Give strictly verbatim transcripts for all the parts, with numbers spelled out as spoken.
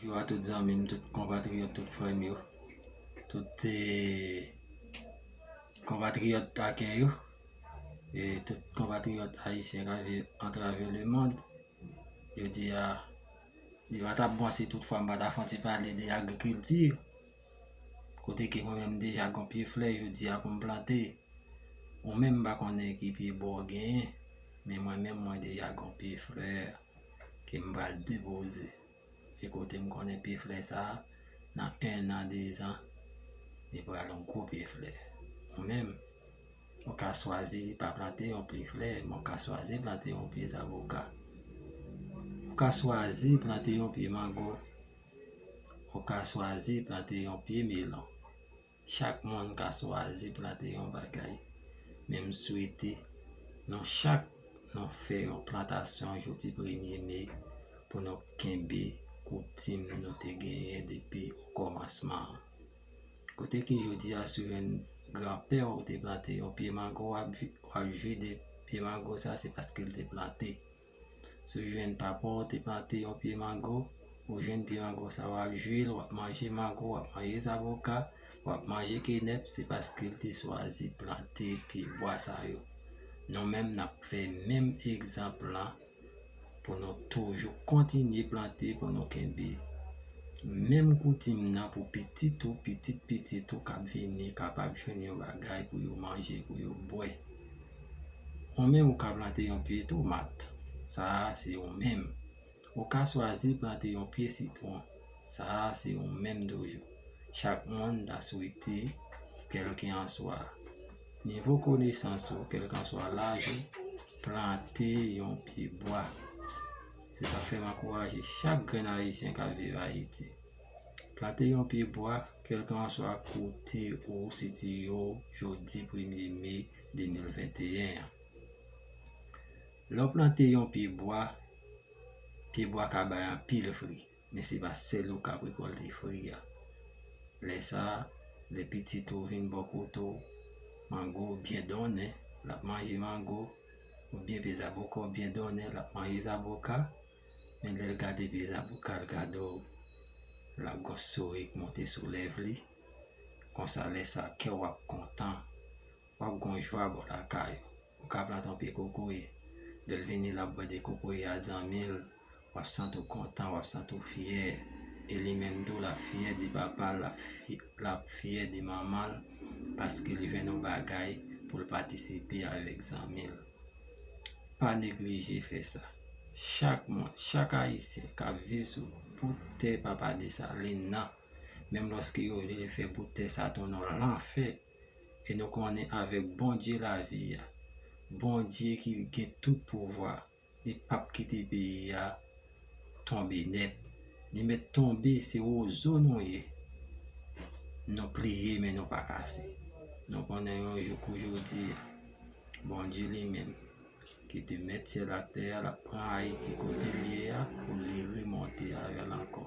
Bonjou a tout zanmi m, tout konpatriyòt, tout frè m yo, tout eh, konpatriyòt aken yo, e tout konpatriyòt ayisyen k ap viv atravè lemond. Jodi a, li pa t ap bon si toutfwa m pa ta fè yon ti pale de agrikilti, kote ke mwen menm deja gon pye flè jodi a pou m plante. Ou menm m pa konnen ki pye bwa w genyen, men mwen menm mwen deja gon pye flè ke m pral depoze. E kote m konnen pye flè sa a, nan en an, de zan, li pral yon gwo pye flè. Ou menm, ou ka swazi pa plante yon pye flè, men ou ka swazi plante yon pye zaboka. Ou ka swazi plante yon pye mango. Ou ka swazi plante yon pye melon. Chak moun ka swazi plante yon bagay. Men m swete nou chak nou fè yon plantasyon jodi premye me pou nou kenbe koutim nou te genyen depi okòmansman an. Kote ke jodi a si w jwenn granpè w te plante yon pye mango, w ap jwi, w ap jwi de pye mango sa, se paske l te plante. Si w jwenn papa w te plante yon pye mango, ou jwenn pye mango sa, w ap jwi l, w ap manje mango, w ap manje zaboka, w ap manje kenèp, se paske l te swazi plante pye bwa sa yo. Nou menm n ap fè menm egzanp lan pou nou toujou kontinye plante, pou nou kenbe menm koutim nan pou pitit ou, pitit pitit ou k ap vini kapab jwenn yon bagay pou yo manje, pou yo bwè. Ou menm ou ka plante yon pye tomat, sa a se ou menm. Ou ka swazi plante yon pye sitwon, sa a se ou menm toujou. Chak moun ta swete, kèlkanswa nivo konesans ou, kèlkanswa laj ou, plante yon pye bwa. Se sa k fè m ankouraje chak grenn ayisyen k ap viv Ayiti. Plante yon pye bwa, kèlkanswa kote ou sitiye w jodi premye me de mil venteyen an. Lè w plante yon pye bwa, pye bwa ka bay anpil fri, men se pa sèl ou k ap rekòlte fri a. Lè sa a, lè pitit ou vin bò kote w, mango w byen donnen, l ap manje mango, oubyen pye zaboka w byen donnen, l ap manje zaboka, men lè l gade pye zaboka, l gade w, l ap gon souri k monte sou lèv li. Konsa, lè sa a, kè w ap kontan, w ap gon jwa bò lakay ou. Ou ka plante yon pye kokoye. Lè l vini, l ap bwè de kokoye a zanmi l, w ap santi w kontan, w ap santi w fyè. E li menm tou, l ap fyè de papa l, l ap fy-, l ap fyè de manman l, paske li jwenn yon bagay pou l patisipe avèk zanmi l. Pa neglije fè sa. Chak moun, chak ayisyen k ap viv sou bout tè Papa Desalin nan, menm lòske yo vle fè bout tè sa tounen yon lanfè, e nou konnen avèk Bondye lavi a, Bondye ki gen tout pouvwa, li p ap kite peyi a tonbe nèt. Li mèt tonbe, se wozo nou ye. Nou pliye, men nou pa kase. Nou konnen yon jou kou jodi a, Bondye li menm, ki te mèt syèl ak tè a, l ap pran Ayiti kote l ye a, pou li remonte avè l ankò.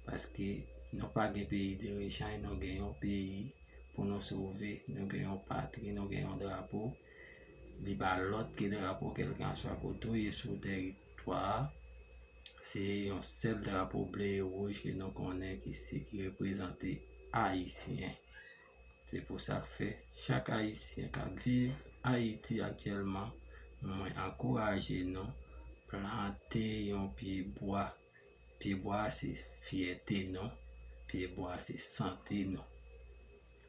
Paske nou pa gen peyi de rechanj, nou gen yon peyi pou nou sove, nou gen yon patri, nou gen yon drapo. Li pa lòt ke drapo, kèlkanswa kote w ye sou tèritwa a. Se yon sèl drapo ble e wouj ke nou konnen ki se ki reprezante Ayisyen. Se pou sa k fè, chak Ayisyen k ap viv Ayiti aktyèlman, mwen ankouraje nou plante yon pye bwa. Pye bwa se fyète nou, pye bwa se sante nou.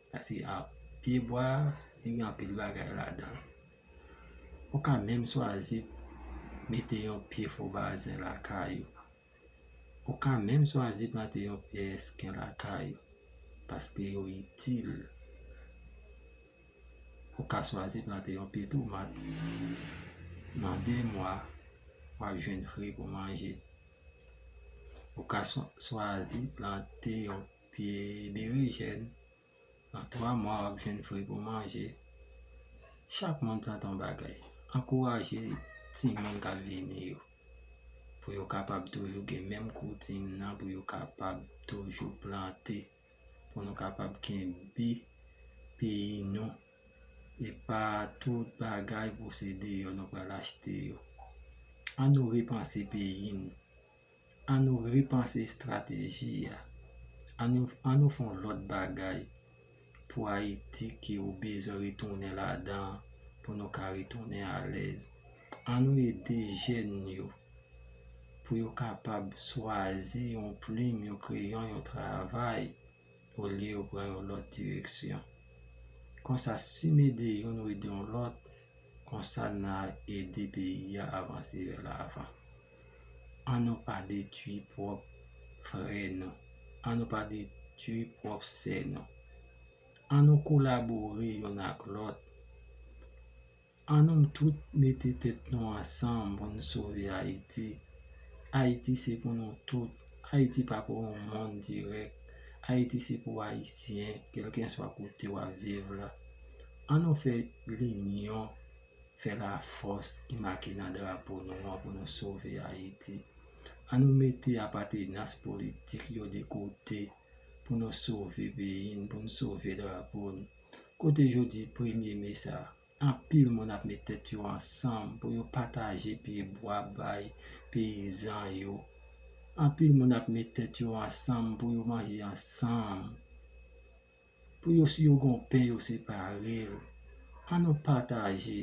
Paske a, pye bwa, li gen anpil bagay ladan l. Ou ka menm swazi mete yon pye fobazen lakay ou. Ou ka menm swazi plante yon pye èsken lakay ou, paske yo itil. Ou ka swazi plante yon pye tomat. Nan de mwa, w ap jwenn fri pou manje. Ou ka swa-, swazi plante yon pye berejèn. Nan twa mwa, w ap jwenn fri pou manje. Chak moun plante yon bagay. Ankouraje timoun k ap vini yo, pou yo kapab toujou gen menm koutim nan, pou yo kapab toujou plante, pou nou kapab kenbe peyi nou. E pa tout bagay pou se deyò nou pral achte yo. An nou repanse peyi n. An nou repanse estrateji a. An nou, an nou fè yon lòt bagay pou Ayiti ke ou bezwen retounen ladan an, pou nou ka retounen alèz. An nou ede jèn yo pou yo kapab swazi yon plim, yon kreyon, yon travay, olye yo pran yon lòt direksyon. Konsa, si m ede youn, ou ede yon lòt, konsa n a ede peyi a avanse vè lavan. An nou pa detwi pwòp frè nou. An nou pa detwi pwòp sè nou. An nou kolabore youn ak lòt. An nou tout mete tèt nou ansanm pou n sove Ayiti. Ayiti se pou nou tout. Ayiti pa pou yon moun dirèk. Ayiti se pou Ayisyen, kèlkenswa kote w ap viv la. An nou fè linyon, fè lafòs ki make nan drapo nou an pou nou sove Ayiti. An nou mete apatenans politik yo de kote pou nou sove peyi n, pou nou sove drapo n. Kote jodi premye me sa, anpil moun ap met tèt yo ansanm pou yo pataje pye bwa bay peyizan yo. Anpil moun ap met tèt yo ansanm pou yo manje ansanm, pou yo, si yo gon pen, yo separe l. An nou pataje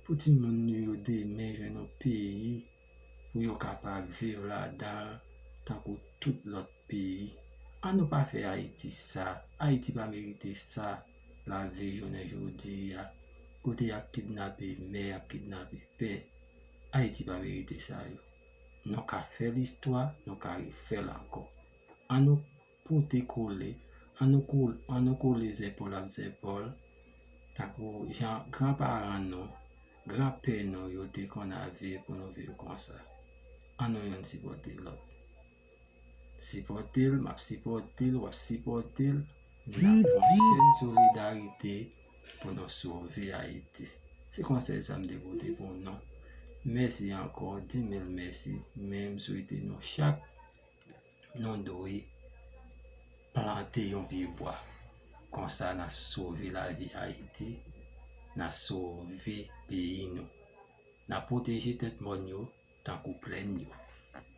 pou timoun nou yo demen jwenn yon peyi pou yo kapab viv ladan l tankou tout lòt peyi. An nou pa fè Ayiti sa. Ayiti pa merite sa l ap viv jounen jodi a, kote y ap kidnape mè, y ap kidnape pè. Ayiti pa merite sa yo. Nou ka fè listwa, nou ka refè l ankò. An nou pote kole, an nou kole, an nou kole zèpòl ak zèpòl, tankou jan granparan nou, granpè nou yo te konn ap viv pou nou viv konsa. An nou youn sipòte lòt. Sipòte l, m ap sipòte l, w ap sipòte l. N ap fè yon chèn solidarite pou nou sove Ayiti. Se konsèy sa m te pote pou nou. Mèsi ankò, di mil mèsi, men m swete nou chak nou dwe plante yon pye bwa. Konsa n a sove lavi Ayiti, n a sove peyi nou. N a pwoteje tèt mòn yo tankou plèn yo.